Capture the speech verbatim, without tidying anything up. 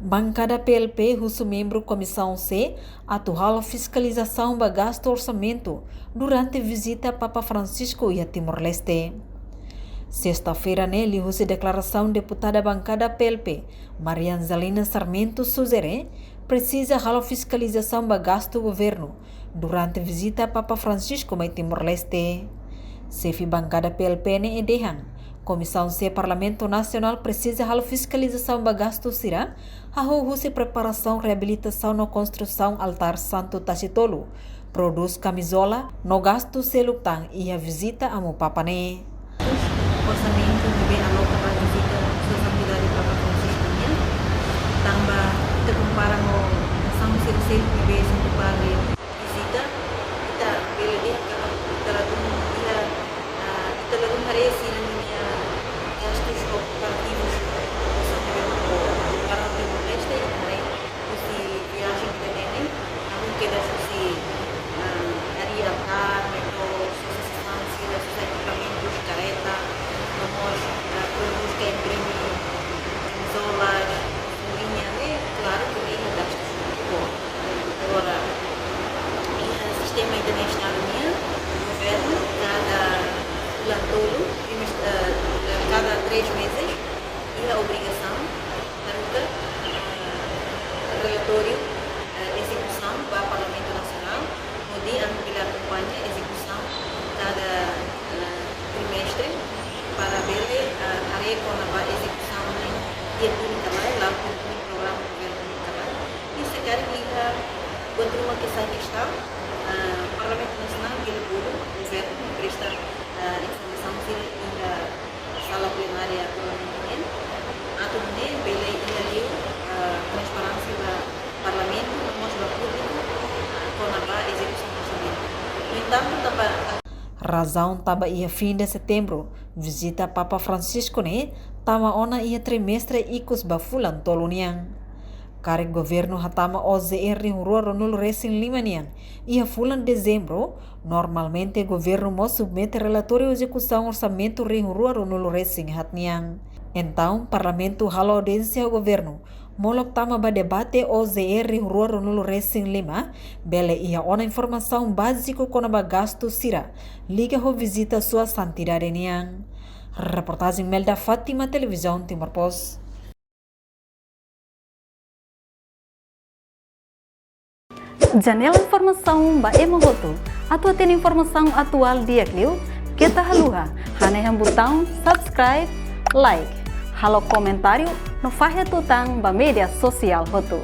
Bankada P L P husu membru Komisaun C atu halo fiskalizasaun ba gastu orsamentu durante vizita Papa Francisco iha Timor-Leste. Sesta-feira ne'e liuhusi deklarasaun deputada bankada P L P, Maria Angelina Sarmento sujere, presiza halo fiskalizasaun ba gastu governu durante vizita Papa Francisco mai Timor-Leste. Xefe bankada P L P ne'e dehan, Komisaun C Parlamentu Nasionál presiza halo fiskalizasaun ba gastu sira, hahú husi preparasaun reabilitasaun no konstrusaun altár Santu Tasi Tolu, produs kamizola, no gastu seluk tan iha vizita Amu Papa ne'e. Orsamentu ne'ebé aloka ba vizita Sua Santidade Papa Francisco nian, tanba ita kompara ho nasaun sira seluk ne'ebé Santu Padre vizita, ita bele dehan katak ita ladún iha, ah, ita ladún haree sira-nia gastus operativus, orsamentu para Timor-Leste, ita haree husi viajen ida-ne'e, namun kedas husi, ah, harii altár, meto, susar sasán sira, susar ekipamentus, kareta, no mós, ah, produs ka imprime kamizolas, linha ne'e, klaru ke iha gastus boot. Agora, iha sistema internasionál nian, governu, kada fulan tolu, trimest-, eh, kada três meses, iha obrigasaun, haruka, eh, relatóriu, eh, ezekusaun ba Parlamentu Nasionál, hodi ami bele akompaña ezekusaun kada, eh, trimestre, para bele, eh, haree kona-ba ezekusaun ne'e iha duni ka lae, la'o iha duni programa governu duni ka lae. I se karik iha buat ruma ke sai kestaun, eh, Parlamentu Nasionál bele bolu governu presta, eh, informasaun sira iha sala plenária Parlamentu nian, atu nune'e bele iha liu, eh, transparénsia ba Parlamentu, no mós ba públiku, kona-ba ezekusaun orsamentu. No entantu, tanba Razaun tanba iha fin de setembru, vizita Papa Francisco ne'e tama ona iha trimestre ikus ba fulan tolu nian. Karik governu hatama O Z E rihun rua ruanulu resin lima nian iha fulan dezembru, normalmente governu mós submete relatóriu ezekusaun orsamentu rihun rua ruanulu resin haat nian. Entaun, Parlamentu halo audiénsia ho governu, molok tama ba debate O Z E rihun rua ruanulu resin lima, bele iha ona informasaun báziku kona-ba gastu sira liga ho vizita Sua Santidade nian. Reportajen Melda Fátima, Televizaun Timor Post. Janela informasaun ba ema hotu. Atu hatene informasaun atuál di'ak liu, keta haluha hanehan butaun subscribe, like, halo komentáriu no fahe tutan ba média sosiál hotu.